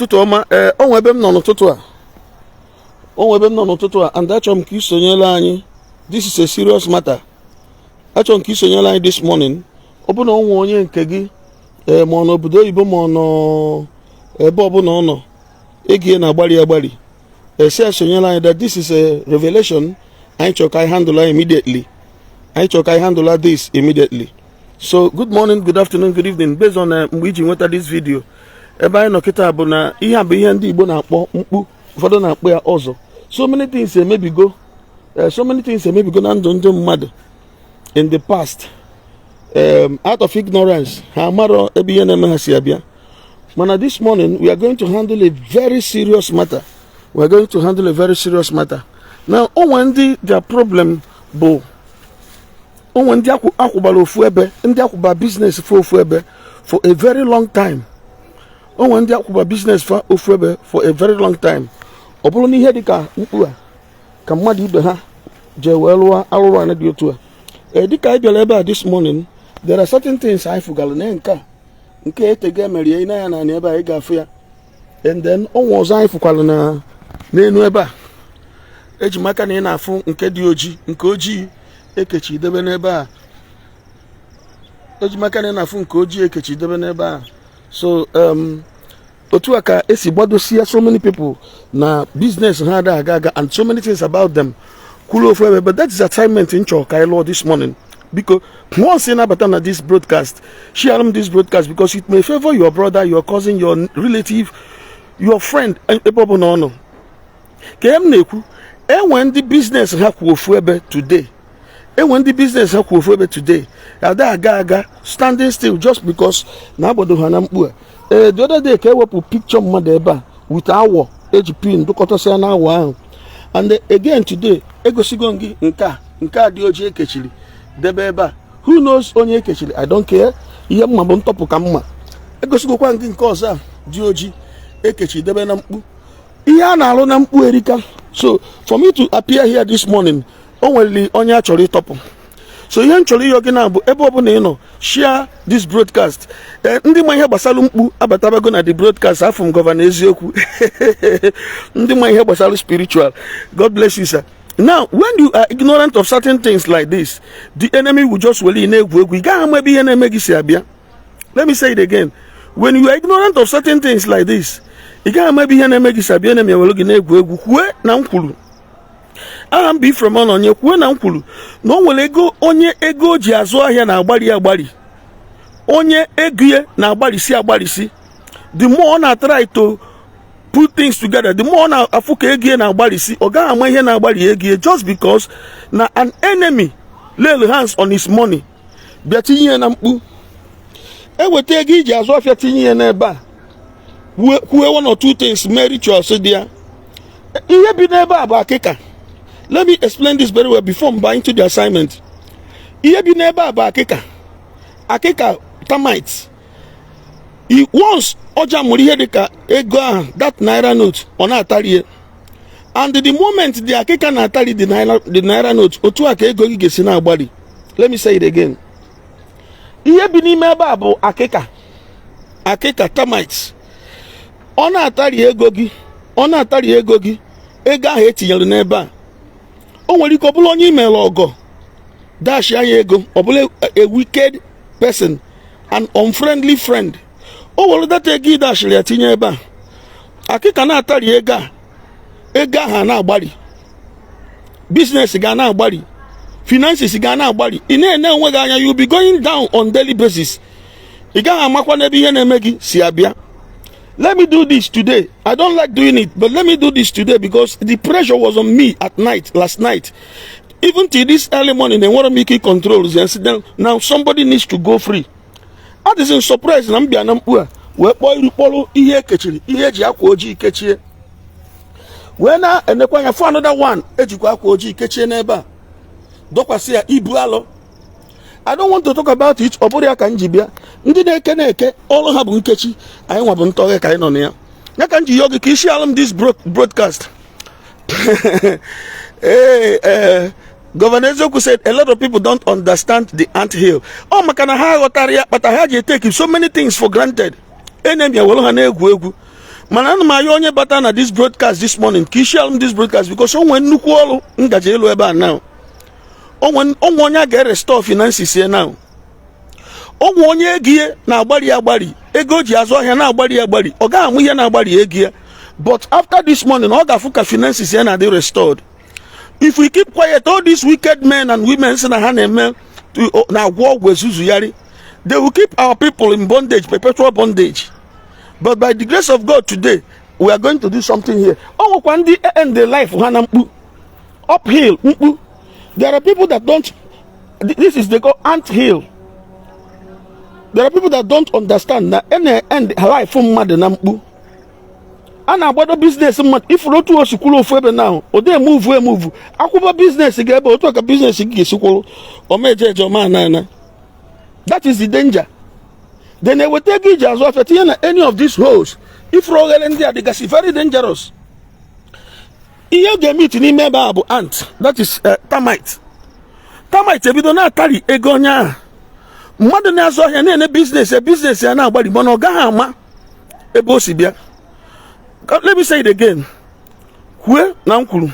Ụtụtụ ọma. Ee, onwe ebe m nọ n'ụtụtụ a, onwe ebe m nọ n'ụtụtụ a, and achọrọ m ka ị sonyere anyị. This is a serious matter. Achọrọ m ka ị sonyere anyị this morning. Ọ bụ na onwe onye nke gị, ee, ma ọ n'obodo oyibo, ma ọ nọ ebe ọbụla ọ nọ, ego ya na-agbali agbali, esi esonyere anyị, that this is a revelation anyị chọrọ ka anyị handle immediately. Anyị chọrọ ka anyị handle this immediately. So good morning, good afternoon, good evening, based on mgbe iji nweta this video. Ebe anyị nọ kịta bụ na ihe a bụ ihe ndị Igbo na-akpọ mkpu, ụfọdụ na-akpọ ya ọzọ. So many things emebigo, so many things emebigo na ndụ ndị mmadụ in the past, out of ignorance. Ha amarọ ebe ihe na-eme ha si abịa. Mana this morning we are going to handle a very serious matter. We are going to handle a very serious matter now. Onwe ndị their problem bụ onwe ndị akwụbara ofu ebe, ndị akwụba business for ofu ebe for a very long time. Onwe ndị akwụba business fa ofu ebe for a very long time. Ọ bụrụ na ihe dịka mkpu a ka mmadụ ibe ha jee wee lụọ arụrụ anị dị otu a. Ee, dịka anyị bịara ebe a this morning, there are certain things anyị fụgara na nke a, nke etego emerie ị ya na ebe a, ị ga-afụ ya. And then onwe ọzọ anyị fụkwara na n'elu ebe a. Eji m aka na ị na-afụ nke dị ojii, nke ojii ekechi debe n'ebe a. Eji m aka na ị na-afụ nke ojii ekechi debe n'ebe a. So otu a ka esi gbadosia so many people na business ha ada aga aga, and so many things about them kwuru ofu ebe. But that is assignment m chọrọ ka anyị lụọ this morning. Biko, once ị na-abata na this broadcast, share m this broadcast, because it may favor your brother, your cousin, your relative, your friend, ebe ọ bụla ọ nọ. Ka m na-ekwu, enwe ndị business ha kwụ ofu ebe today, enwe ndị business ha kwụ ofu ebe today, ada aga aga, standing still, just because na agbado ha na mkpu a. Ee, the other day ka ewepụ picture mmadụ ebe a with awọ eji pin dụkọtasịa na awọ ahụ. And again today, egosigo m gị nke a, nke a dị ojii ekechiri debe ebe a. Who knows onye ekechiri? I don't care. Ihe mma bụ ntọpụ ka mma. Egosigokwa gị nke ọzọ a dị ojii ekechiri debe na mkpu. Ihe a na-alụ na mkpu erika. So for me to appear here this morning, o nwere onye a chọrọ ịtọpụ. So ihe m chọrọ ịyọ gị na bụ, ebe ọbụla ị nọ, share this broadcast. Ee, ndị ma ihe gbasara mkpu abatabago na the broadcast. Afọ m Governor Eziokwu, ndị ma ihe gbasara spiritual, God bless you, sir. Now, when you are ignorant of certain things like this, the enemy will just were na-egwu egwu. Ị gaghị ama ebe ihe na-eme gị si abịa. Let me say it again: when you are ignorant of certain things like this, ị gaghị ama ebe ihe na-eme gị si abịa. Enemy ewere gị na-egwu egwu. Kwue na m kwuru. Aha m bụ Ifrem Ọnọnye. Kwuo na m kwuru na o nwere ego, onye ego o ji azụ ahịa na-agbari agbari, onye ego ya na-agbarisi agbarisi. The more ọ na-try to put things together, the more ọ na-afụ ka ego ya na-agbarisi. Ọ gaghị ama ihe na-agbari ego ya, just because na an enemy lay hands on his money, bịa tinye ya na mkpu. Eweta ego iji azụ afịa, tinye ya n'ebe a, kwue one or two things, mee rituals dị ya. Ihe bi n'ebe a bụ akịka. Let me explain this very well before m buy into the assignment. Ihe bi n'ebe a bụ akịka, akịka termites. Once ọja mụrụ ihe dịka ego ahụ, that naira note, ọ na-atari. And the moment the akịka na-atari the naira note, otu a ka ego gị ga-esi na-agbari. Let me say it again: ihe bi n'ime ebe a bụ akịka, akịka termites. Ọ na-atari ego gị, ọ na-atari ego gị, ego ahụ etinyere n'ebe a. O nwere ike ọ bụrụ onye imere ọgọ dash anya ego, ọ bụrụ a wicked person, an unfriendly friend. O were data ego ị dashiri ya tinye ebe a, akịka na-atari ego a, ego ahụ a na-agbari, business ga na-agbari, finances ga na-agbari. Ị na-ene onwe gị anya, you be going down on daily basis. Ị gaghị amakwa n'ebe ihe na-eme gị si abịa. Let me do this today. I don't like doing it, but let me do this today, because the pressure was on me at night, last night, even till this early morning. Enwere m ike control. Now somebody needs to go free. Adịghị m surprise na m bịa na mkpu a wee kpọọ iru kpọrọ ihe ekechiri, ihe eji akwa ojii kechie, wee na-enekwa anya for another one ejikwa akwa ojii kechie n'ebe a, dọkwasị ya ibu alọ. I don't want to talk about it. Ọ bụrụ ya ka m ji bịa. Ndị na-eke na-eke, ọrụ ha bụ nkechi. Anyị nwa bụ ntọghe ka anyị nọ na ya. Ya ka m ji yọọ gị ka isi alụ m this broadcast. Ee, ee, Governor Eziokwu said a lot of people don't understand the ant hill. Ọ maka na ha aghọtara ya kpata ha ji take so many things for granted. Enemy ewere ha na-egwu egwu. Mana ana m ayọ onye bata na this broadcast this morning ka i share m this broadcast, because o nwee nnukwu ọrụ m gaje ịlụ ebe a now. O nwee onye a ga-erestore finances ya now. O nwee onye ego ya na-agbari agbari, ego o ji azụ ahịa na-agbari agbari, ọ gaghị amụ ihe na-agbari ego ya, but after this morning ọ ga-afụ ka finances ya na-adị restored. If we keep quiet, all these wicked men and women sị na ha na-eme na-agwọ ọgwụ ezuzugharị, they will keep our people in bondage, perpetual bondage. But by the grace of God, today we are going to do something here. O nwekwa ndị end the life ha na mkpu uphill mkpu. There are people that don't, this is, they call ant hill. There are people that don't understand na end life mmadụ na mkpu a na-agbado business mmadụ. Ifuru otu o si kwuru ofu ebe na ahụ, ode emove emove akwụkwọ business gị ebe otu a ka business gị ga-esi kwụrụ ọma eje eje ọma ana ana. That is the danger. Then eweta ego iji azụ afịa tinye na any of these holes. Ifuru oghere ndị a dịgasị very dangerous. Ihe ọ ga-eme iti n'ime ebe a bụ ant, that is termite. Termite ebido na-atari ego onye ahụ. Mmadụ na-azụ ahịa na-ene business ya, business ya na-agbari, mana ọ gaghị ama ebe o si bịa. Let me say it again. Kwue na m kwuru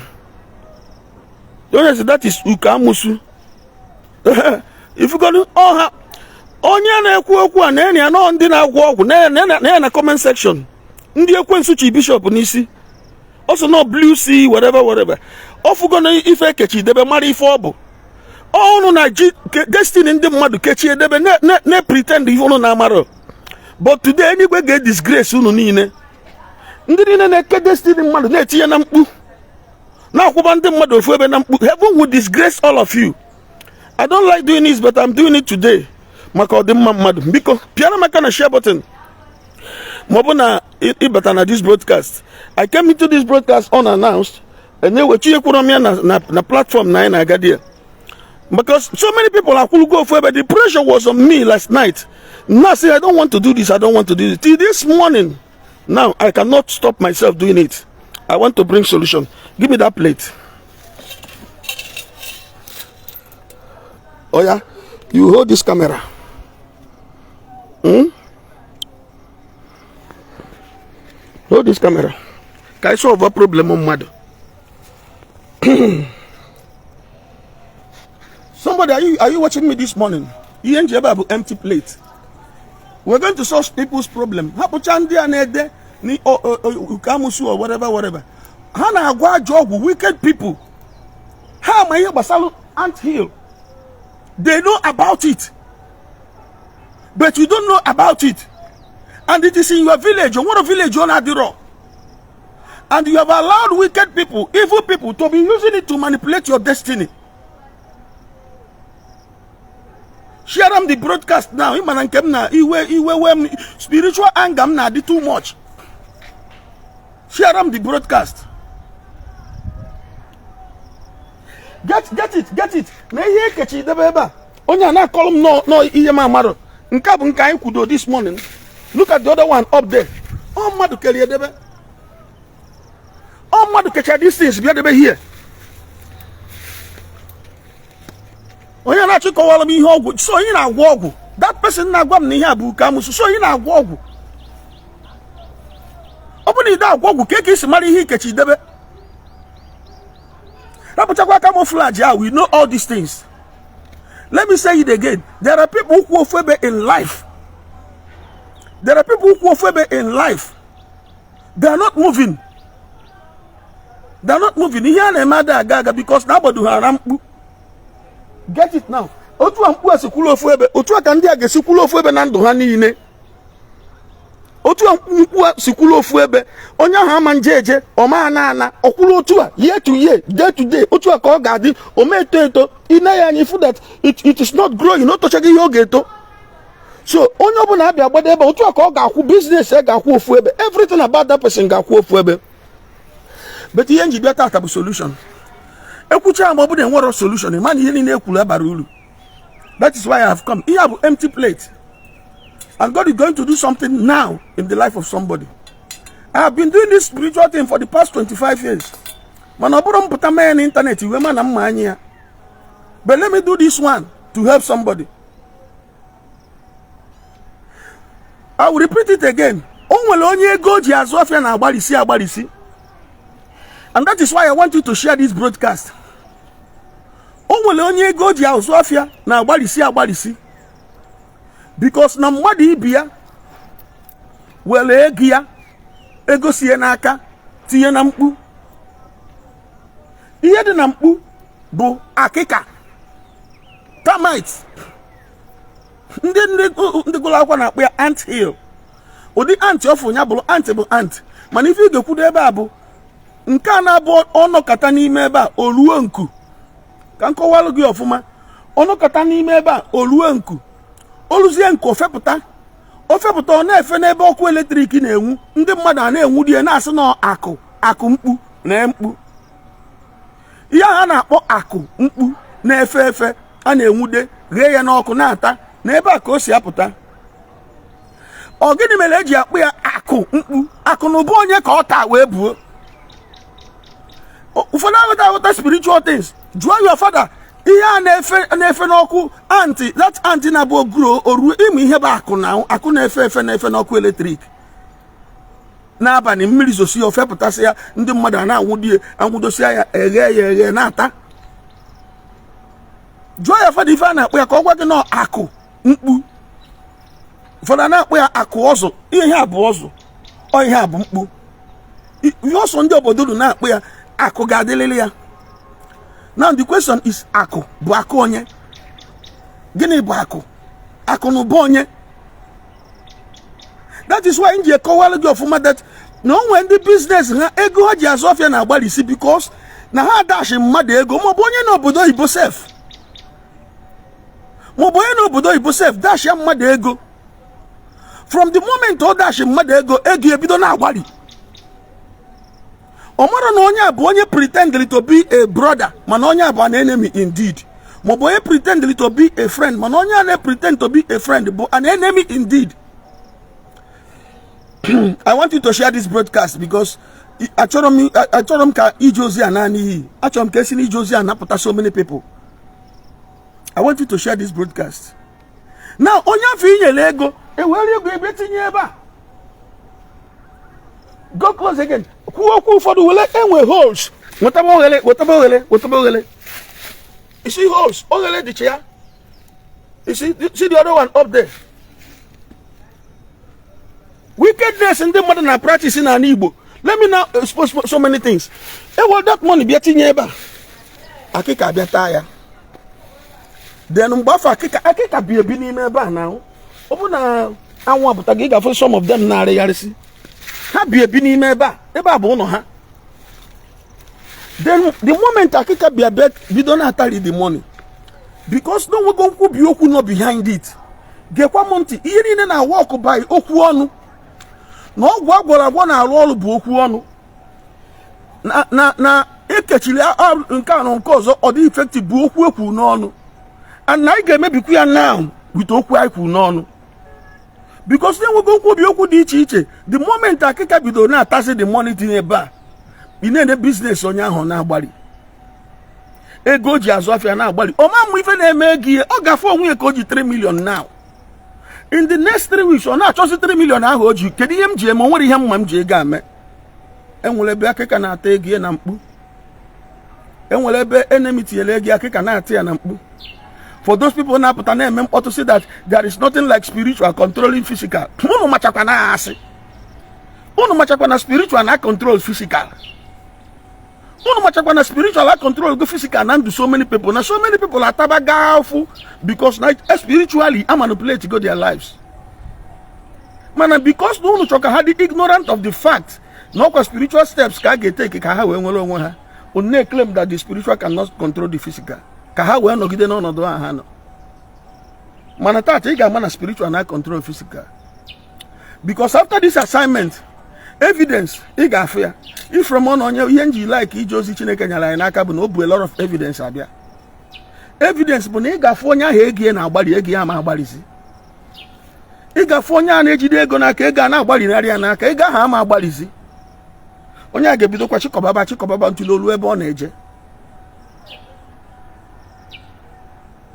onye si that is uke amusu. Ifugolu ọha onye na-ekwu okwu a na-enye ya nọọ ndị na-agwọ ọgwụ na ya na comment section, ndị ekwensu chi bishop n'isi ọ sị nọ blue sea, whatever, whatever. Ọ fụgo na ife ekechi debe, mara ife ọ bụ ọnụ na ji destiny ndị mmadụ kechie debe na pretend ife ụnụ na-amarọ. But today eluigwe ga-edisgrace unu niile, ndị niile na-eke destiny mmadụ na-etinye na mkpu, na-akwụba ndị mmadụ ofu ebe na mkpu. Heaven will disgrace all of you. I don't like doing this, but I'm doing it today maka ọdịmma mmadụ. Biko pịara m aka na share button ma ọ bụ na ịbata na this broadcast. I came into this broadcast unannounced, na-ewetinyekwuru m ya na platform na anyị na-aga there, because so many people akwụlugo ofu ebe. The pressure was on me last night. Now say I don't want to do this, I don't want to do this till this morning. Now I cannot stop myself doing it. I want to bring solution. Give me that plate. Oh yeah, you hold this camera. Hold this camera ka I solve a problem mmadụ. Somebody, are you watching me this morning? Ihe nji ebe a bụ empty plate. We're going to solve people's problem. Hapụcha ndị a na-ede uke amusu or whatever, whatever. Ha na-agwọ ajọ ọgwụ, wicked people. Ha ma ihe gbasara ant hill. They know about it, but you don't know about it, and it is in your village. O nwere village ọ na-adịrọ, and you have allowed wicked people, evil people, to be using it to manipulate your destiny. Share am the broadcast now. Ị mana nke m na iwe iwe wee m, spiritual anger m na-adị too much. Share am the broadcast. Get it, get it. Na ihe ekechi debe ebe a, onye a na-akọrọ m nọ ihe m amarọ. Nke a bụ nke anyị kwudo this morning. Look at the other one up there. Ọ mmadụ kerie debe, ọ mmadụ kecha these things bịa debe here. Onye na-achọ ịkọwara m ihe ọgwụ, so onye na-agwọ ọgwụ, that person na-agwa m na ihe a bụ uke amụsụ, so onye na-agwọ ọgwụ, ọ bụ na ide agwọ ọgwụ ka ka isi mara ihe ikechi debe. Rapụchakwa camouflage ya. We know all these things. Let me say it again. There are people kwụ ofu ebe in life. There are people kwụ ofu ebe in life. They are not moving. They are not moving. Ihe a na-eme ada aga aga because na agbado ha na mkpu. Get it now. Otu a mkpu a si kwuru ofu ebe, otu a ka ndị a ga-esi kwuru ofu ebe na ndụ ha niile. Otu a mkpu a si kwuru ofu ebe, onye ahụ ama nje eje ọma ana ana ọkwụrụ otu a, year to year, day to day, otu a ka ọ ga-adị. Ome eto eto ine ya anya ifu that it is not growing. O tochaghị ihe ọ ga-eto. So onye ọbụla abịa gbado ebe, otu a ka ọ ga-akwụ. Business ya ga-akwụ ofu ebe, everything about that person ga-akwụ ofu ebe. But ihe nji bịa tata bụ solution. Ekwucha ma ọ bụrụ na enwero solution, ị ma na ihe niile ekwuru abara uru. That is why I have come. Ihe a bụ empty plate, and God is going to do something now in the life of somebody. I have been doing this spiritual thing for the past 25 years, mana ọ bụrụ mpụta mee ya n'ịntanetị iwe ma na mma anya ya. But let me do this one to help somebody. I will repeat it again. O Nwere onye ego o ji azụ afịa na-agbalịsi agbalịsi, and that is why I want you to share this broadcast. O nwere onye ego o ji azụ afịa na-agbalịsi agbalịsi because na mmadụ ibi ya were ego ya, ego sie n'aka tinye na mkpu. Ihe dị na mkpu bụ akịka, termite. Ndị gụrụ akwụkwọ na-akpọ ya ant hill. Ụdị ant ọfụ ya bụrụ ant bụ ant, mana ife ị ga-ekwudo ebe a bụ nke a na-abụ ọnọkọta n'ime ebe a oruo nku. Ka m kọwalụ gị ọfụma, ọnọkọta n'ime ebe a oruo nku, oluzie nku, ofepụta, ofepụta, ọ na-efe n'ebe ọkụ eletrik na-enwu. Ndị mmadụ a na-enwu die na-asị na akụ akụ mkpu na mkpu. Ihe ahụ a na-akpọ akụ mkpu na-efe efe a na-enwude, ghee ya n'ọkụ na-ata, n'ebe a ka o si apụta. Ọ gịnị mere eji akpụ ya akụ mkpu? Akụ na ụba onye ka ọ taa wee buo. Ụfọdụ aghọta aghọta spiritual things. Jụọ your father ihe a na-efe na-efe n'ọkụ, ant, that ant na-abụ oguro oruo ịmụ ihe bụ akụ na akụ na-efe efe na-efe n'ọkụ eletrik n'abalị, mmiri zosi ya, ofepụtasị ya, ndị mmadụ a na-anwụdi anwụdosia ya, eghe ya eghe na-ata. Jụọ ya fada ife a na-akpọ ya ka ọ gwa gị na akụ mkpu. Ụfọdụ a na-akpọ ya akụ ọzọ. Ihe a bụ ọzọ, ọ ihe a bụ mkpu. Ihe ọsọ ndị obodo unu na-akpọ ya, akụ ga-adịlịlị ya. Now the question is, akụ bụ akụ onye? Gịnị bụ akụ? Akụ na ụba onye? That is why m ji ekọwara gị ọfụma that na o nwee ndị business ha, ego ha ji azụ ọfịa na-agbalịsi because na ha dashi mmadụ ego, maọbụ onye n'obodo oyibo sef, maọbụ onye n'obodo oyibo sef dashia mmadụ ego. From the moment ọ dashi mmadụ ego, ego ebido na-agbalị. Ọ mara na onye a bụ onye pretended to be a brother, mana onye a bụ an enemy indeed, maọbụ onye pretended to be a friend, mana onye a na-pretend to be a friend bụ an enemy indeed. I want you to share this broadcast because achọrọ m ka ije ozi a naanị iyi. Achọrọ m ka esi n'ije ozi a napụta so many people. I want you to share this broadcast now. Onye afọ inyere ego, ewere ego ebe tinye ebe a. Go close again. Kwuo okwu ụfọdụ wele enwe holes. Nwetaba oghere, nwetaba oghere, nwetaba oghere. You see holes? Oghere dịcha ya. You see the other one up there? Wickedness ndị mmadụ na practice n'ala Igbo. Let me now expose so many things. Ewere that money bịa tinye ebe a, akịka bịa taa ya. Then mgbe afọ akịka bi ebi n'ime ebe a na ọ bụ na anwụ apụta gị, ị ga-afụ some of them na-arịgharịsị. Ha bi ebi n'ime ebe a. Ebe a bụ ụlọ ha. Then the moment akịka bịa bịa bido na-atari the money, because na onwego nkwubi okwu nọ behind it. Gekwa m ntị, ihe niile na work by okwu ọnụ, na ọgwụ agwọrọ agwọ na-arụ ọrụ bụ okwu ọnụ, na ekechiri nke a na nke ọzọ, ọ dị effective bụ okwu ekwu n'ọnụ. And na anyị ga-emebikwa ya now with okwu anyị kwuru n'ọnụ, because na-enwego nkwubi okwu dị iche iche. The moment akịka bidoro na-atasị the money dị ebe a, ị na-ene business onye ahụ na-agbalị, ego o ji azụ afịa na-agbalị. Ọ ma mma ife na-eme ego ihe ọ gafe onwe ya ka o ji 3 million. Now in the next 3 weeks, ọ na-achọzi 3 million ahụ o ji. Kedu ihe m ji eme? O nwere ihe mma m ji ego ame. Enwere ebe akịka na-ata ego ya na mkpu. Enwere ebe enemy tinyere ego, akịka na-ata ya na mkpu. For those people na-apụta na-eme mkpọtụ si that there is nothing like spiritual controlling physical, unu machakwa na asị. Unu machakwa na spiritual na control physical. Unu machakwa na spiritual control go physical na ndụ so many people, na so many people atabaga afụ because na spiritually a manipulate go their lives. Mana because na unu chọ ka ha dị ignorant of the fact na ọkwa spiritual steps ka a ga-eteke ka ha wee nwere onwe ha, unu na-claim that the spiritual cannot control the physical, ka ha wee nọgide n'ọnọdụ ahụ ha nọ. Mana tata ị ga-ama na spiritual na control physical, because after this assignment, evidence ị ga-afụ ya ifrom ọnụ onye. Ihe nji like ije ozi Chineke nyere anyị n'aka bụ na o bu a lot of evidence abịa. Evidence bụ na ị ga-afụ onye ahụ ego ya na-agbalị, ego ya ma agbalịzi. Ị ga-afụ onye a na-ejide ego n'aka, ego a na-agbalịnarị ya n'aka, ego ahụ ama agbalịzi. Onye a ga-ebidokwa chịkọbaba chịkọbaba ntụli olu ebe ọ na-eje.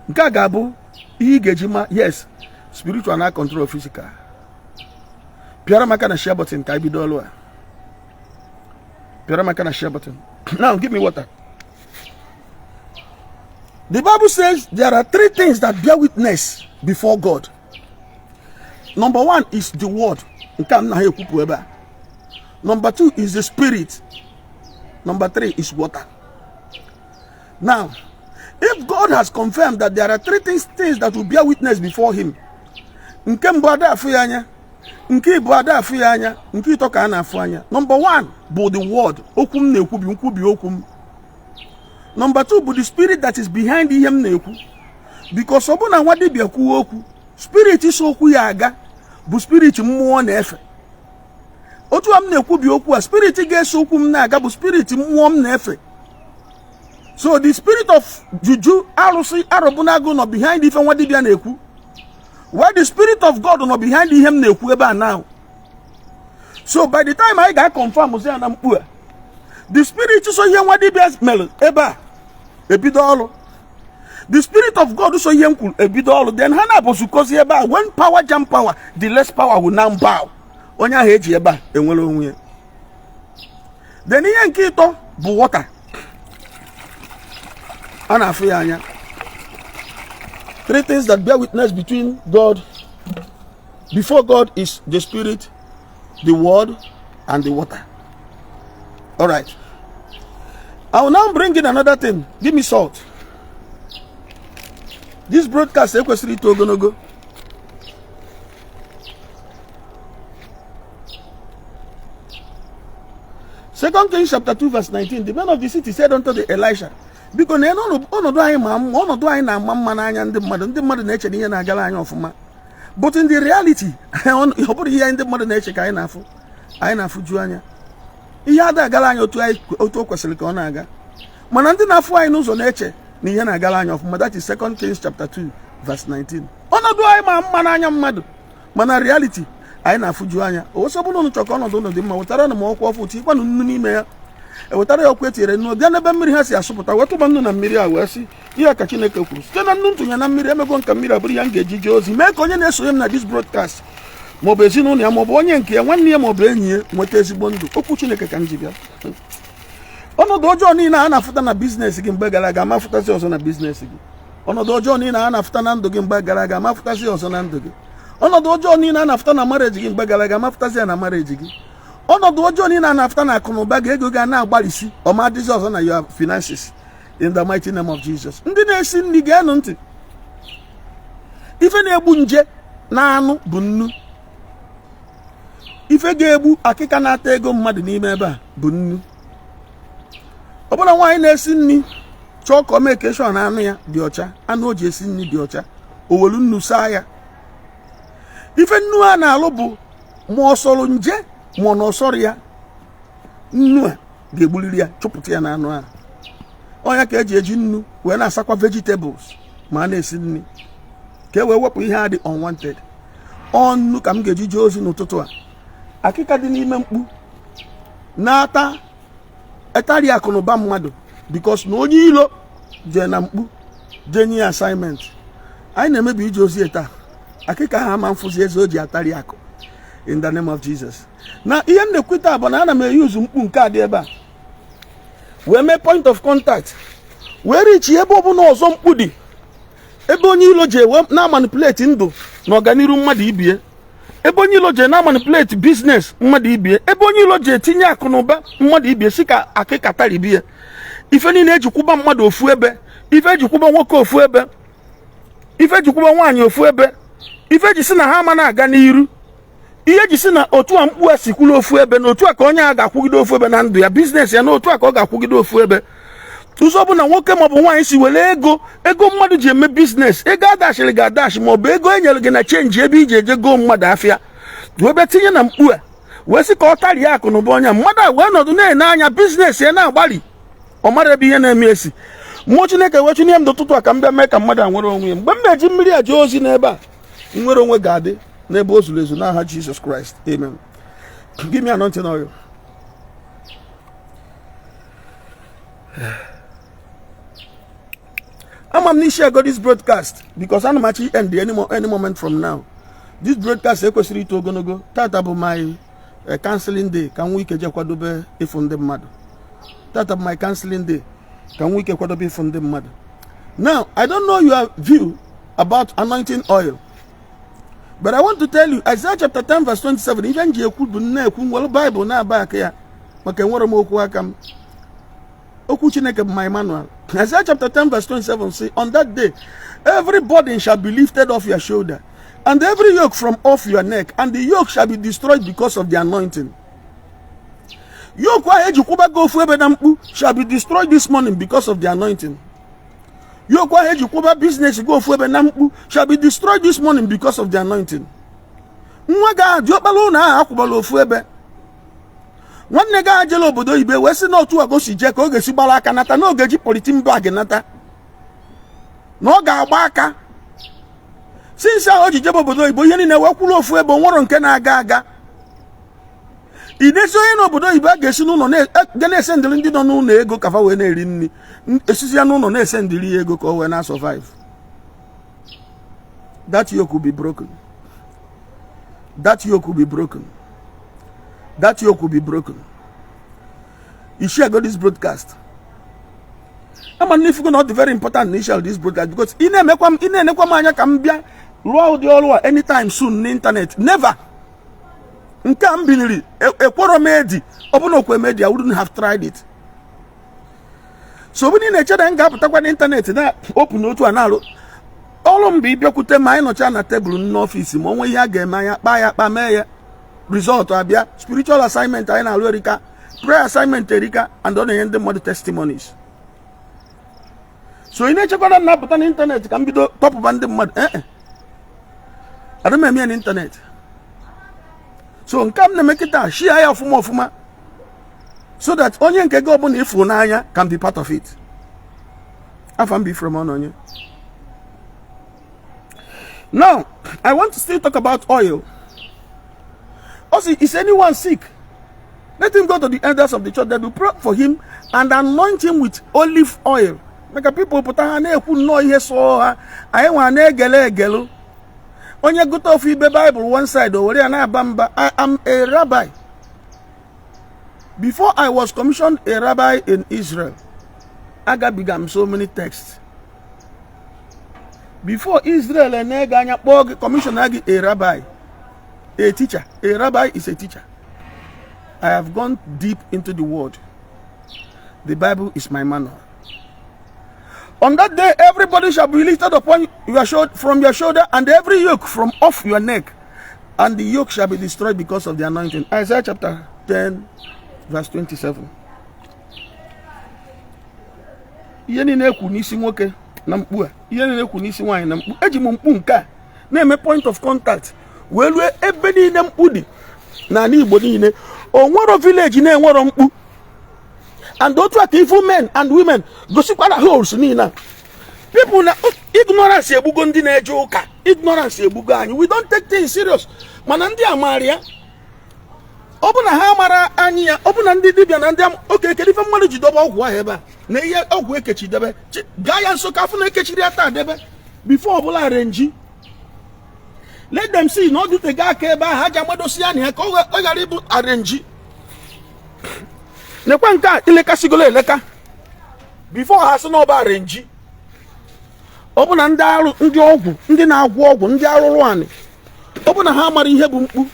Nke a ga-abụ ihe ị ga-eji ma yes, spiritual na control physical. Pịara m aka na share button ka anyị bido ọlụ a. Pịara m aka na share button. Now give me water. The Bible says there are three things that bear witness before God. Number one is the word. Nke a m na ha ekwupụ ebe a. Number two is the spirit. Number three is water. Now, if God has confirmed that there are three things that will bear witness before him, nke mbụ ada afụ ya anya, nke ịbụọ ada afụ ya anya, nke ịtọ ka a na-afụ anya. Number one bụ the word, okwu m na-ekwubi, nkwubi okwu m. Number two bụ the spirit that is behind ihe m na-ekwu, because ọ bụ na nwa dibịa kwuo okwu, spirit so okwu ya aga bụ spirit mmụọ na-efe. Otu a m na-ekwubi okwu a, spirit ga-eso okwu m na-aga bụ spirit mmụọ m na-efe. So the spirit of juju, arụsị, arọbụnagụ nọ behind ife nwa dibịa na-ekwu, while the spirit of God nọ behind ihe m na-ekwu ebe a now. So by the time anyị ga-confirm ya na mkpu a, the spirit so ihe nwa dibịa mere ebe a ebido ọrụ, the spirit of God so ihe m kwuru ebido ọrụ, then ha na-abụzukọzi ebe a. When power jam power, the less power will now bow. Onye ahụ eji ebe a enwere onwe ya. Then ihe nke ịtọ bụ water, a na-afụ ya anya. Three things that bear witness between God, before God, is the spirit, the word, and the water. All right, I will now bring in another thing. Give me salt. This broadcast ekwesịrị ito ogologo. Second Kings chapter 2 verse 19. The men of the city said unto the Elisha, biko na ọnọdụ anyị ma mma, ọnọdụ anyị na-ama mma n'anya ndị mmadụ. Ndị mmadụ na-eche na ihe na-agara anyị ọfụma, but in the reality, ọ bụrụ ihe ndị mmadụ na-eche ka anyị na-afụ, anyị na-afụju anya. Ihe ada agara anyị otu o kwesịrị ka ọ na-aga, mana ndị na-afụ anyị n'ụzọ na-eche na ihe na-agara anyị ọfụma. That is Second Kings chapter 2 verse 19. Ọnọdụ anyị ma mma n'anya mmadụ, mana reality, anyị na-afụju anya. Owesi ọbụla unu chọrọ ka ọnọdụ unu dị mma, wetara na m ọkwa ọfụ, tinyekwanụ nnu n'ime ya. Ewetara ya ọkụ etinyere nnu, bịa n'ebe mmiri ha si asụpụta, wee tụba nnu na mmiri a, wee sị, ihe ka Chineke kwuru, site na nnu ntụnye na mmiri, emego nka mmiri abụrụ ya m ga-eji jee ozi, mee ka onye na-esonye m na this broadcast, maọbụ ezinụlọ ya, maọbụ onye nke ya, nwanne ya, maọbụ enyi ya, nweta ezigbo ndụ. Okwu Chineke ka m ji bịa. Ọnọdụ ọjọọ niile a na-afụta na business gị mgbe gara aga, amafụtazi ọzọ na business gị. Ọnọdụ ọjọọ niile a na-afụta na ndụ gị mgbe gara aga, amafụtazi ọzọ na ndụ gị. Ọnọdụ ọjọọ niile a na-afụta na marriage gị mgbe gara aga, amafụtazi ya na marriage gị. Ọnọdụ ọjọọ niile a na-afụta na akụ na ụba gị, ego ga na-agbalịsi, ọma adịzi ọzọ na your finances, in the mighty name of Jesus. Ndị na-esi nri, ga-enụ ntị. Ife na-egbu nje na anụ bụ nnu. Ife ga-egbu akịka na-ata ego mmadụ n'ime ebe a bụ nnu. Ọ bụla nwaanyị na-esi nri chọọ ka o mee na anụ ya dị ọcha, anụ o ji esi nri dị ọcha, o welu nnu saa ya. Ife nnu a na-alụ bụ, ma ọ sọrọ nje ma ọ na ọsọrọ ya, nnu a ga-egbuliri ya, chụpụta ya na anụ ahụ. Ọnya ka eji eji nnu wee na-asakwa vegetables ma a na-esi nri, ka e wee wepụ ihe a dị unwanted. Ọ nnu ka m ga-eji jee ozi n'ụtụtụ a. Akịka dị n'ime mkpu na-ata etari akụnụba mmadụ, because na onye ilo jee na mkpu jee nye ya assignment. Anyị na-emebi ije ozi taa. Akịka ha ama mfụzi eze o ji atari akụ, in the name of Jesus. Na ihe m na-ekwu taa bụ na ana m eyuzu mkpu nke a dị ebe a wee mee point of contact, wee richi ebe ọbụla ọzọ mkpu dị, ebe onye ilo ji ewe na-amanipulate ndụ na ọganiru mmadụ ibie, ebe onye ilo ji na-amanipulate business mmadụ ibie, ebe onye ilo ji etinye akụ na ụba mmadụ ibie, si ka akịka taribie. Ife niile ejikwuba mmadụ ofu ebe, ife ejikwuba nwoke ofu ebe, ife ejikwuba nwaanyị ofu ebe, ife eji si na ha ama na-aga n'iru, ihe eji si na otu a mkpu a si kwuru ofu ebe, na otu a ka onye a ga-akwụgide ofu ebe na ndụ ya, business ya, na otu a ka ọ ga-akwụgide ofu ebe. Ụzọ ọbụla nwoke maọbụ nwaanyị si were ego, ego mmadụ ji eme business, ego adashịrị gị adashi, maọbụ ego e nyere gị na change ebe iji eje goo mmadụ afịa, wee bịa tinye na mkpu a, wee sị ka ọ tarie akụ na ụba onye mmadụ a, wee nọdụ na-ene anya business ya na-agbalị, ọ mara ebe ihe na-eme esi. Mmụọ Chineke wee chụnye m n'ụtụtụ a ka m bịa mee ka mmadụ a nwere onwe ya. Mgbe m na-eji mmiri a jee ozi n'ebe a, nwere onwe ga-adị n'ebe o zuru ezu, n'aha Jizọs Kraịst, amen. Give me anointing oil. Ama m n'isi ago this broadcast because ana m achọ end any moment from now. This broadcast ekwesịrọ ito ogologo. Tata bụ my counseling day, ka m nwee ike je kwadobe ịfụ ndị mmadụ. Tata bụ my counseling day, ka m nwee ike kwadobe ịfụ ndị mmadụ. Now, I don't know your view about anointing oil, but I want to tell you, Isaiah chapter 10 verse 27. Ife m ji ekwu bụ na-ekwu nwere Bible na-aba aka ya, maka enwerọ m okwu aka m. Okwu Chineke bụ my manual. Isaiah chapter 10 verse 27 say, on that day every burden shall be lifted off your shoulder, and every yoke from off your neck, and the yoke shall be destroyed because of the anointing. Yoke ahụ eji kwụba gị ofu ebe na mkpu shall be destroyed this morning because of the anointing. Yoke ahụ eji kwụba business gị ofu ebe na mkpu shall be destroyed this morning because of the anointing. Nwa gị ahụ diọkpala ụlọ ahụ akwụbala ofu ebe, nwanne gị ahụ jela obodo oyibo wee sị na otu a si jee ka ọ ga-esi gbara aka nata, na ọ ga-eji polythene bag nata, na ọ ga-agba aka. Since ahụ o ji jebe obodo oyibo, ihe niile wee kwụrụ ofu ebe, o nwerọ nke na-aga aga. Idezi onye n'obodo oyibo a ga-esi n'ụlọ ga na-esendịrị ndị nọ n'ụlọ ego ka fa wee na-eri nri, esizi ya n'ụlọ na-esendịrị ya ego ka o wee na-survive. That yoke will be broken. That yoke will be broken. That yoke will be broken. You share go this broadcast. Ama na ifugo na ọ dị very important na share this broadcast, because ị na-emekwa m, ị na-enekwa m anya ka m bịa rụọ ụdị ọrụ a anytime soon n'internet. Never. Nke a m biliri ekwerọ m edi, ọ bụ na okwe m edi, I wouldn't have tried it. So ọ bụ na ị na-eche na m ga-apụtakwa n'internet na open otu a na-arụ ọrụ m, bụ ịbịakwute ma anyị nọcha na tebụl n'ọfịs, ma o nwee ihe a ga-eme, anya kpaa ya kpa mee ya, result abịa. Spiritual assignment anyị na-alụ erika, prayer assignment erika, and ọ na-enye ndị mmadụ testimonies. So ị na-echekwara m na-apụta n'internet ka m bido tọpụba ndị mmadụ? Ee, adị m eme ya n'internet. So nke m na-eme kịta, share ya ọfụma ọfụma, so that onye nke gị ọbụla ịfụ n'anya can be part of it. Afa m bụ Ephraim Ọnọnye. Now, I want to still talk about oil. Also, is anyone sick? Let him go to the elders of the church that will pray for him and anoint him with olive oil. Maka people pụta, ha na-ekwu nnọọ ihe sọọ ha, anyị nwa na-egele egelu. Onye gụta ofu ibe Bible one side, o were ya na-aba mba. I am a rabbi. Before I was commissioned a rabbi in Israel, agabiga m so many texts. Before Israel na-ege anya kpọọ gị, commissioner gị a rabbi, a teacher. A rabbi is a teacher. I have gone deep into the word. The Bible is my manual. On that day, everybody shall be lifted upon your shoulder, from your shoulder, and every yoke from off your neck, and the yoke shall be destroyed because of the anointing. Isaiah chapter 10, verse 27. Ihe niile ekwu n'isi nwoke na mkpu a, ihe niile ekwu n'isi nwaanyị na mkpu, eji m mkpu nke a na-eme point of contact wee rue ebe niile mkpu dị n'ala Igbo niile. O nwero village na-enwero mkpu, and otu a ka ifu men and women gosikwara holes niile. People na ignorance egbugo ndị na-eje ụka, ignorance egbugo anyị. We don't take things serious. Mana ndị a maara ya, ọ bụ na ha mara anyị ya, ọ bụ na ndị dibịa na ndị oke kedu ife mmadụ ji dobe ọgwụ ahụ ebe a, na ihe ọgwụ ekechi debe, gaa ya nso ka afụ na ekechiri ya taa debe before ọbụla arrange. Let them see na ọ dịtego aka ebe ahụ, aja amadosi ya na ya ka ọ ghara ịbụ arrange. Nekwa nke a ilekasigolo eleka before ha sị na ọba arrange. Ọ bụ na ndị arụ, ndị ọgwụ, ndị na-agwọ ọgwụ, ndị arụrụ anị, ọ bụ na ha mara ihe bụ mkpu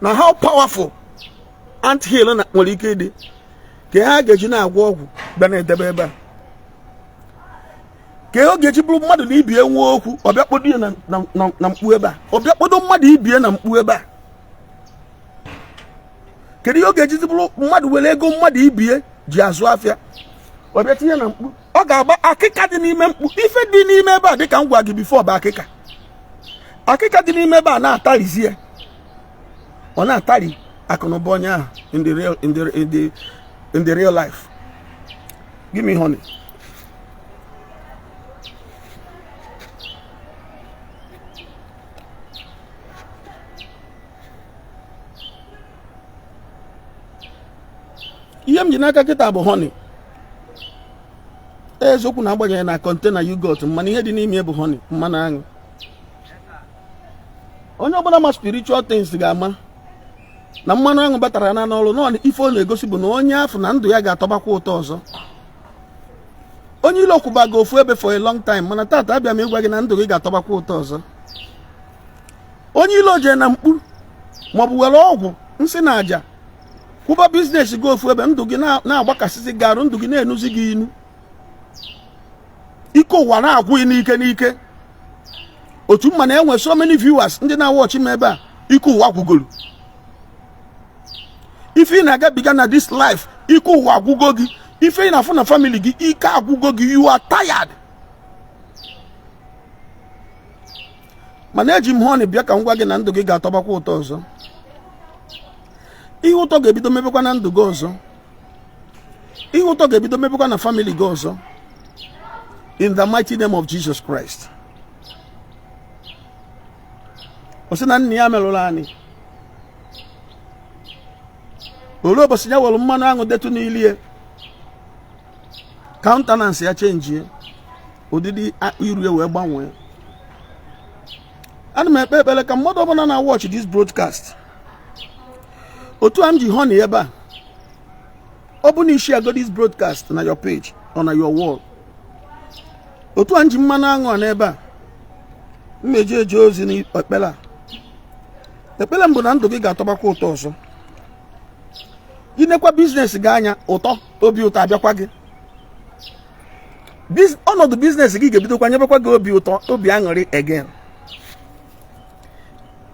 na how powerful ant hill na nwere ike ịdị, ka ha ga-eji na-agwọ ọgwụ bịa na-edebe ebe a, ka ọ ga-eji bụrụ mmadụ na ibie nwee okwu, ọbịa kpodo ya na mkpu ebe a, ọbịa kpodo mmadụ ibie na mkpu ebe a. Kedu ihe ọ ga-ejizi bụrụ mmadụ were ego mmadụ ibie ji azụ afịa, ọbịa tinye na mkpu? Ọ ga-agba akịka dị n'ime mkpu. Ife dị n'ime ebe a, dịka m gwa gị before, bụ akịka. Akịka dị n'ime ebe a na-atarizi ya, ọ na-atari akụnụba onye ahụ in the real life. Give me honey. Ihe m ji n'aka kịta bụ honey. Eziokwu na agbanyeghị na container yoghurt, mana ihe dị n'ime bụ honey, mmanụ aṅụ. Onye ọbụla ma spiritual things ga-ama na mmanụ aṅụ batara na n'ọrụ na ife ọ na-egosi bụ na onye afụ na ndụ ya ga-atọbakwa ụtọ ọzọ. Onye ilo kwụbago ofu ebe for a long time, mana tata abịa m ịgwa gị na ndụ gị ga-atọbakwa ụtọ ọzọ. Onye ilo jee na mkpu maọbụ were ọgwụ nsị na aja kwụba business gị ofu ebe, ndụ gị na-agbakasịzi gị arụ, ndụ gị na-enuzi gị inu, ike ụwa na-agwụ gị n'ike n'ike. Otu mma na enwe so many viewers ndị na-awatchi m ebe a, ike ụwa gwugoro. Ife ị na-agabiga na this life, ike ụwa agwụgo gị. Ife ị na-afụ na family gị, ike agwụgo gị. You are tired. Mana eji m honey bịa ka m gwa gị na ndụ gị ga-atọbakwa ụtọ ọzọ. Ihe ụtọ ga-ebido mebekwa na ndụ gị ọzọ. Ihe ụtọ ga-ebido mebekwa na family gị ọzọ, in the mighty name of Jesus Christ. Ọ sị na nna ya merụrụ anyị olee ụbọchị ya were mmanụ aṅụ detụ n'ilie, countenance ya chenjie, ụdịdị iru ya wee gbanwee. Ana m ekpe ekpere ka mmadụ ọbụla na-watch this broadcast, otu a m ji honey ebe a, ọ bụ na ị sharego this broadcast na your page or na your wall, otu a m ji mmanụ aṅụ a n'ebe a m eji eje ozi n'ekpere a, ekpere m bụ na ndụ gị ga-atọbakwa ụtọ ọzọ. I nekwa business gị anya, ụtọ obi ụtọ abịakwa gị. Ọnọdụ business gị ga-ebidokwa nyebekwa gị obi ụtọ, obi aṅụrị again.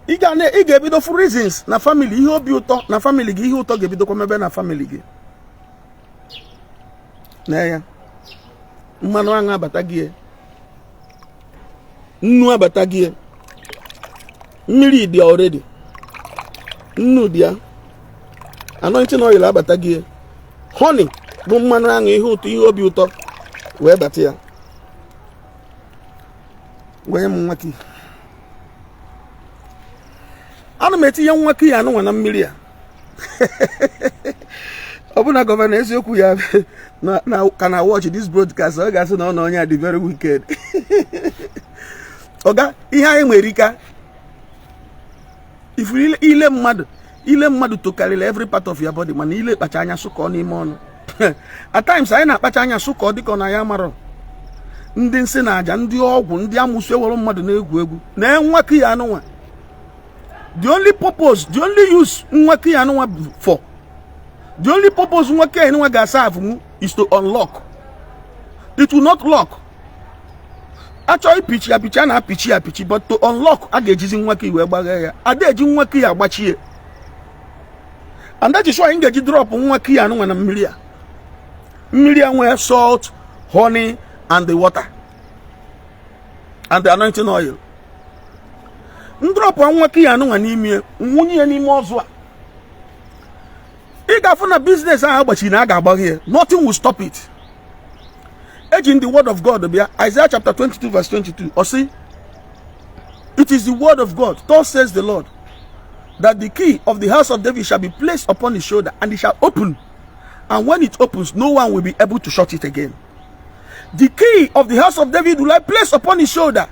Ị ga-ebido fụ reasons na family, ihe obi ụtọ na family gị, ihe ụtọ ga-ebidokwa mebe na family gị. Na ya mmanụ aṅụ abata gị, nnu abata gị, mmiri dị already, nnu dị ya, anointing oil abata gị, honey bụ mmanụ aṅụ, ihe ụtọ, ihe obi ụtọ wee bata ya. Gwenye m nwa key. Ana m etinye nwa key anụnwa na mmiri a. Ọ bụ na governor eziokwu ya ka na watch this broadcast, ọ ga-asị na ọ na onye a dị very wicked. Ọga, ihe anyị nwere ike ifuru ile mmadụ, ile mmadụ tokarịrị every part of your body, mana ile kpacha anya sụkọ n'ime ọnụ. At times anyị na-akpacha anya sụkọ dịka ọ na ya marọ. Ndị nsị na aja, ndị ọgwụ, ndị amụsụ ewere mmadụ na-egwu egwu na nwa key anụnwa. The only purpose, the only use nwa key anụnwa for, the only purpose nwa key anụnwa ga-aserve mu is to unlock. It will not lock. Achọ ipichi apichi, a na-apichi apichi, but to unlock, a ga-ejizi nwa key wee gbaghe ya. Ada eji nwa key agbachie. And that is why m ga-eji drop nwa key anụnwa na mmiri a. Mmiri a nwee salt, honey and the water and the anointing oil. M drop nwa key anụnwa n'ime, nwunye ya n'ime ọzụ a, ị ga-afụ na business ahụ agbachiri na a ga-agbaghe ya. Nothing will stop it. Eji the word of God bịa. Isaiah chapter 22 verse 22, ọ sị, "It is the word of God, thus says the Lord, that the key of the house of David shall be placed upon his shoulder, and it shall open, and when it opens, no one will be able to shut it again." The key of the house of David will I place upon his shoulder,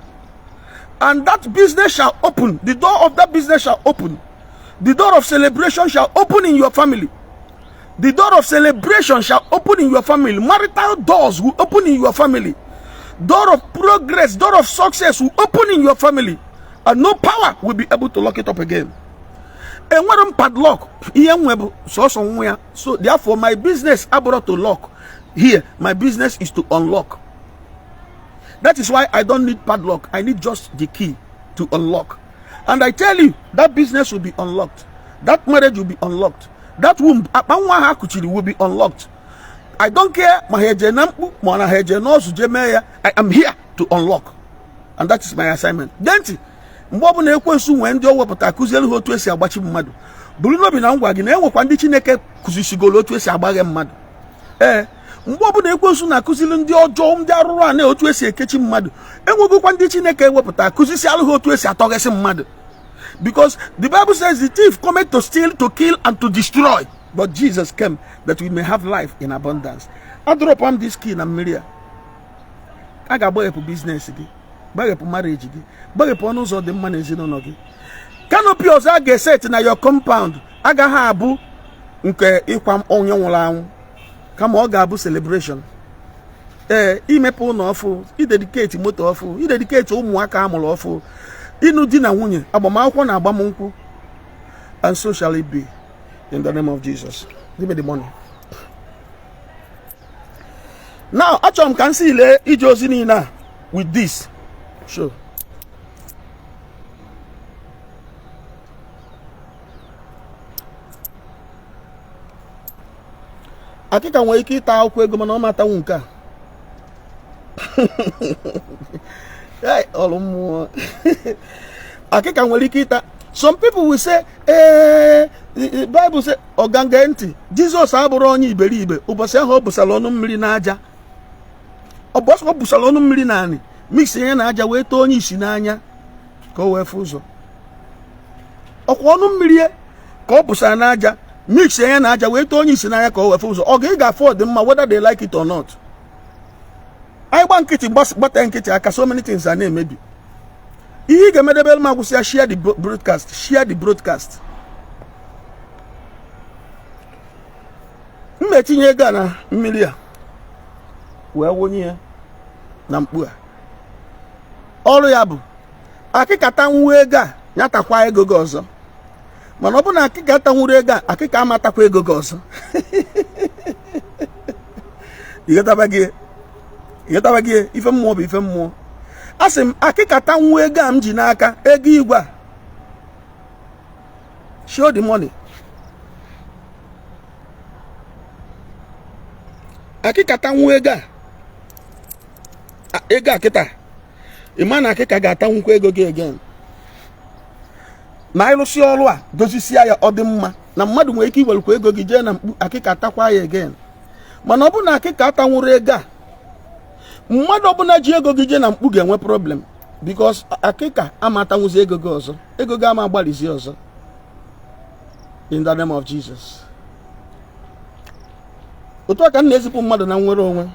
and that business shall open. The door of that business shall open. The door of celebration shall open in your family. The door of celebration shall open in your family. Marital doors will open in your family. Door of progress, door of success will open in your family, and no power will be able to lock it up again. Enwere m padlock. Ihe nwe bụ sọsọ nwa ya. So therefore my business abụrụ to lock here, my business is to unlock. That is why I don't need padlock. I need just the key to unlock. And I tell you, that business will be unlocked, that marriage will be unlocked, that womb, akpa nwa ha kuchiri, will be unlocked. I don't care ma ha eje na mkpu ma na ha eje n'ọzụ je mee ya. I am here to unlock, and that is my assignment. Gee ntị, mgbe ọbụla ekwensu nwee ndị o wepụta kụziere ha otu esi agbachi mmadụ, buru n'obi na ngwa gị na enwekwa ndị Chineke kụzisigoro otu esi agbaghe mmadụ. Ee, mgbe ọbụla ekwensu na-akụziri ndị ọjọọ, ndị arụrụ a na otu esi ekechi mmadụ, enwegokwa ndị Chineke ewepụta kụzisialụ ha otu esi atọghesị mmadụ, because the Bible says the thief cometh to steal, to kill and to destroy, but Jesus came that we may have life in abundance. Adrop am this key na mmiri a, a ga-agbaghepụ business gị, gbaghepụ marriage gị, gbaghepụ ọnụ ụzọ dị mma n'ezinụlọ gị. Canopy ọzọ a ga-eset na your compound agaghị abụ nke ịkwa onye nwụrụ anwụ, kama ọ ga-abụ celebration. Ee, imepe ụlọ ọfụ, idedicate moto ọfụ, idedicate ụmụaka amụrụ ọfụ, ịnụ di na nwunye, agbamakwụkwọ na agbamnkwụ. And so shall it be in the name of Jesus. Give me the money now. Achọrọ m ka m si lee ije ozi niile a with this show. Akịka nwere ike ịta akwụkwọ ego, mana ọ matanwu nke a. Ọrụ mmụọ, akịka nwere ike ịta. Some people will say, ee, Bible say, ọganga ntị, Jizọs abụrụ onye iberibe. Ụbọchị ahụ ọ busara ọnụ mmiri n'aja, ọ busara ọnụ mmiri na anị, mix ya na aja wee too onye isi n'anya ka o wee fụ ụzọ. Ọkwa ọnụ mmiri ka ọ busara n'aja, mix ya na aja wee too onye isi n'anya ka o wee fụ ụzọ. Ọ ga ị ga-afụ ọdịmma whether they like it or not. Anyị gba nkịtị, gbata nkịtị aka, so many things a na-emebi. Ihe ị ga-emedebe m agwụsị ya, share the broadcast, share the broadcast. M etinye ego a na mmiri a wee wụnye ya na mkpu a. Ọrụ ya bụ akịka tanwuo ego a, nyatakwa ego gị ọzọ. Mana ọ bụ na akịka tanwuru ego a, akịka amatakwa ego gị ọzọ. Ịghọtaba gị? Ife mmụọ bụ ife mmụọ. A sị m, akịka tanwuo ego a m ji n'aka, ego igwe a. Show the money. Akịka tanwuo ego a, ego a kịta, ị ma na akịka ga-atanwukwa ego gị again. Ma ịrụsị ọrụ a, dozisia ya, ọ dị mma na mmadụ nwere ike iwerukwa ego gị jee na mkpu, akịka atakwa ya again. Mana ọ bụ na akịka atanwuru ego a, mmadụ ọbụla ji ego gị jee na mkpu ga-enwe problem, because akịka ama atanwuzi ego gị ọzọ, ego gị ama agbalizi ọzọ, in the name of Jesus. Otu a ka m na-ezipụ mmadụ na nnwere onwe.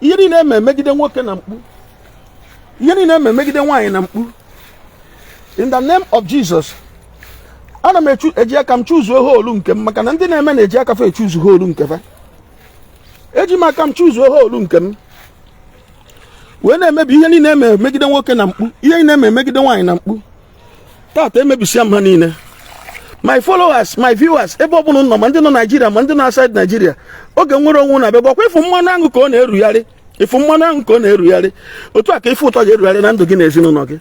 Ihe niile eme megide nwoke na mkpu, ihe niile eme megide nwaanyị na mkpu, in the name of Jesus, ana m eji aka m chuzuo hole nke m, maka na ndị na-eme na-eji aka fa echuzu hole nke fa. Eji m aka m chuzuo hole nke m wee na-emebi ihe niile eme megide nwoke na mkpu, ihe niile eme megide nwaanyị na mkpu. Tata emebisia m ha niile. My followers, my viewers, ebe ọ bụla nọ, ma ndị nọ Naijiria, ma ndị nọ outside Naijiria, oge nwere onwe na-abịa. Gbakwa ịfụ mmanụ aṅụ ka ọ na-erugharị, ịfụ mmanụ aṅụ ka ọ na-erugharị, otu a ka ife ụtọ ga-erugharị na ndụ gị na ezinụlọ gị,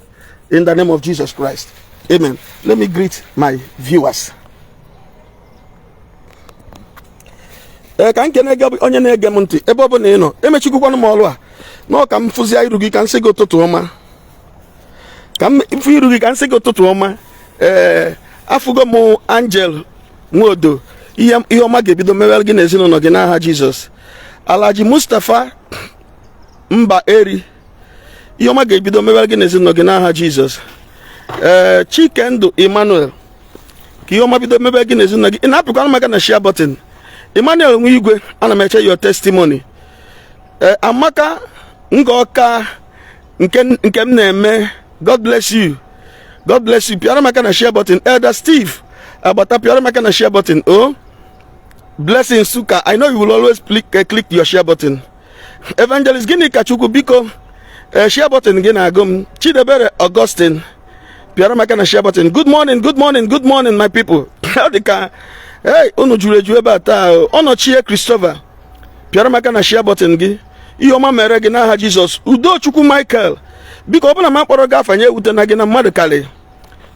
in the name of Jesus Christ, amen. Let me greet my viewers. Ee, ka m kene gị, onye na-ege m ntị, ebe ọ bụla ị nọ. Emechigokwanụ m ọrụ a nọọ ka m fụzie iru gị ka m sị gị ụtụtụ ọma, ka m fụ iru gị ka m sị gị ụtụtụ ọma. Ee, afụgo m Angel Nwodo. Ihe ọma ga-ebido mewere gị na ezinụlọ gị n'aha Jizọs. Alhaji Mustapha Mba Eri, ihe ọma ga-ebido mewere gị na ezinụlọ gị n'aha Jizọs. Ee, Chikendụ Emmanuel, ka ihe ọma bido mebe gị na ezinụlọ gị. Ị na-apịkwana maka na share button. Emmanuel nwe igwe, ana m eche your testimony. Ee, Amaka Ngọka, nke m na-eme, God bless you, God bless you. Pịara maka na share button. Elder Steve Agbata, pịara maka na share button. Oh, Blessing Suka, I know you will always click your share button. Evangelist Gịnị ka Chukwu, biko, share button gị na-agụ m. Chidebere Augustine, pịara maka na share button. Good morning, good morning, good morning, my people. Ọ dị ka, hey, unu juru eju ebe a taa. Ọnọchie Christopher, pịara maka na share button gị. Ihe ọma mere gị n'aha Jizọs. Udochukwu Michael, biko, ọ bụla ma kpọrọ gị afanye, ewute na gị na mmadụ karị.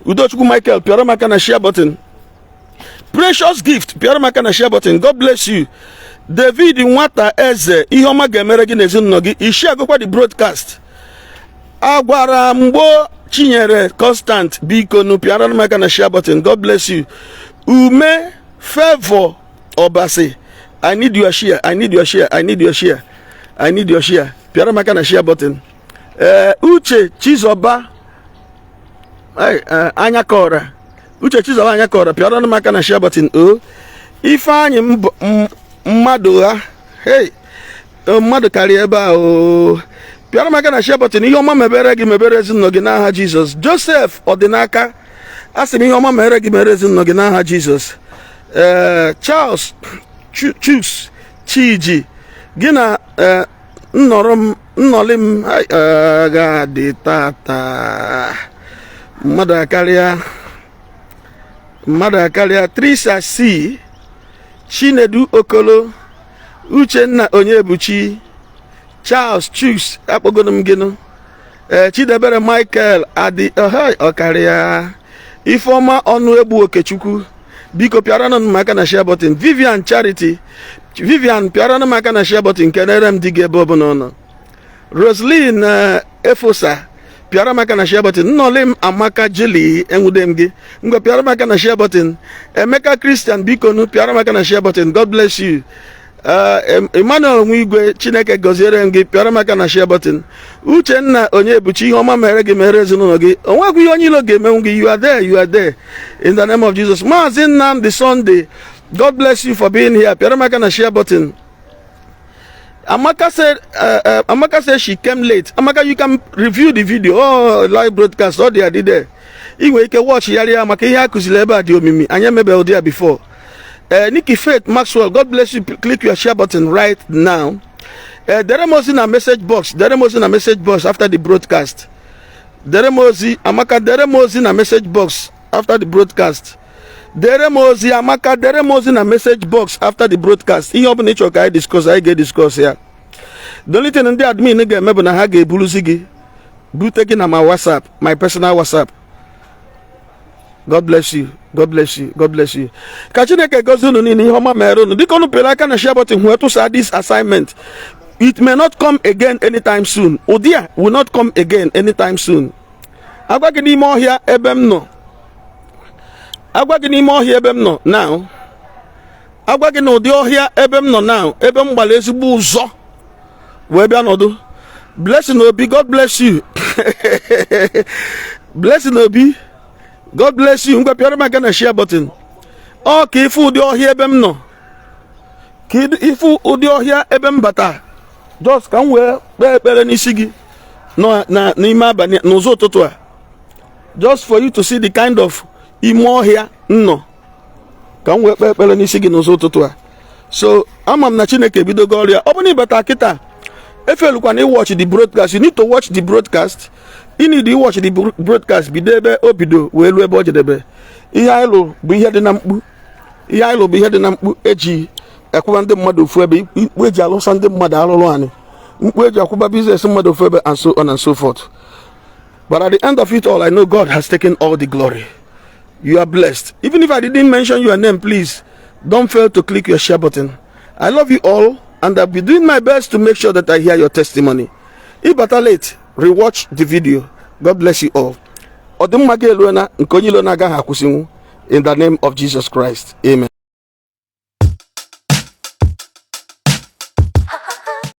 Udochukwu Michael, pịara maka na share button. Precious Gift, pịara maka na share button. God bless you. David Nwata Eze, ihe ọma ga-emere gị n'ezinụlọ gị. Ishi agụkwa the broadcast. Agwara mgbo Chinyere Constant, biko nu, pịara m aka na share button. God bless you. Ume Favor Obasi, I need your share, I need your share, I need your share, I need your share. Pịara m aka na share button. Ee, Uche Chizoba anya kọra, Uche Chizoba anya kọra, pịara m aka na share button. O Ifeanyị mmadụ ha, hey, mmadụ karịa ebe a. O Pịara m aka na share button. Ihe ọma mebere gị, mebere ezinụlọ gị n'aha Jizọs. Joseph Ọdịnaka, a sị m ihe ọma mere gị, mere ezinụlọ gị n'aha Jizọs. Ee, Charles Chuks Chiji, gị na nnọrọ m nnọlị m ga-adị tata. Mmadụ akarịa, mmadụ akarịa. Trisa C, Chinedu Okolo, Uchenna Onyebuchi, Charles Chuks, akpọgono m gịnụ. Ee, Chidebere Michael Adị ọkarịa. Ifeọma Ọnụ Egbu Okechukwu, biko pịaranụ m aka na share button. Vivian Charity Vivian, pịaranụ m aka na share button. Kenere m di gị ebe ọbụla ọ nọ. Roslyn Efosa, pịara m aka na share button. Nnọli m Amaka Jeli, enwude m gị. Ngwa, pịara m aka na share button. Emeka Christian, biko nu, pịara m aka na share button. God bless you. Emmanuel Nwigwe, Chineke gọziere m gị. Pịara m aka na share button. Uchenna Onyebuchi, ihe ọma mere gị, mere ezinụlọ gị. Onwekwa ihe onye ilo ga-emenwu gị. You are there, you are there, in the name of Jesus. Maazị Nnamdi Sunday, God bless you for being here. Pịara m aka na share button. Amaka said she came late. Amaka, you can review the video or live broadcast or the adị there. Ị nwere ike watch ya ya maka ihe a kụziri ebe a dị omimi. Anyị emebeghị ụdị ya before. Nikki Faith Maxwell, God bless you. Click your share button right now. Dere m ozi na message box. Dere m ozi na message box after the broadcast. Dere m ozi, Amaka, dere m ozi na message box after the broadcast. Dere m ozi, Amaka, dere m ozi na message box after the broadcast. Ihe ọbụla ị chọrọ ka anyị discuss, anyị ga-ediscuss ya. The only thing ndị admin ga-eme bụ na ha ga-eburuzi gị bute gị na my WhatsApp, my personal WhatsApp. God bless you. God bless you. God bless you. Ka Chineke gozie unu niile. Ihe ọma mere unu dịka unu pịrị aka na share button wee tụsa this assignment. It may not come again anytime soon. Ụdị a will not come again anytime soon. Agwa gị n'ime ọhịa ebe m nọ, agwa gị n'ime ọhịa ebe m nọ now, agwa gị na ụdị ọhịa ebe m nọ now, ebe m gbara ezigbo ụzọ wee bịa nọdụ. Blessing Obi, God bless you. Blessing Obi, God bless you. Ngwa, pịara m aka na share button. Ọ ka ife ụdị ọhịa ebe m nọ, ka ife ụdị ọhịa ebe m bata, just ka m wee kpee ekpere n'isi gị nọ na n'ime abalị, n'ụzọ ụtụtụ a, just for you to see the kind of ime ọhịa m nọ, ka m wee kpee ekpere n'isi gị n'ụzọ ụtụtụ a. So ama m na Chineke ebidogo ọrịa. Ọ bụrụ na ịbata kịta, efelukwana watch the broadcast. You need to watch the broadcast. You need to watch the broadcast bido ebe o bido wee luo ebe o jedebe. Ihe anyị lụ bụ ihe dị na mkpu. Ihe anyị lụ bụ ihe dị na mkpu eji ekwụba ndị mmadụ ofu ebe, mkpu eji alụsa ndị mmadụ alụrụ anyị, mkpu eji akwụba business mmadụ ofu ebe, and so on and so forth. But at the end of it all, I know God has taken all the glory. You are blessed. Even if I didn't mention your name, please don't fail to click your share button. I love you all, and I'll be doing my best to make sure that I hear your testimony. If better late, rewatch the video. God bless you all. Ọdịmma gị eluona nke onye ilo na-agaghị akwụsịnwu, in the name of Jesus Christ. Amen.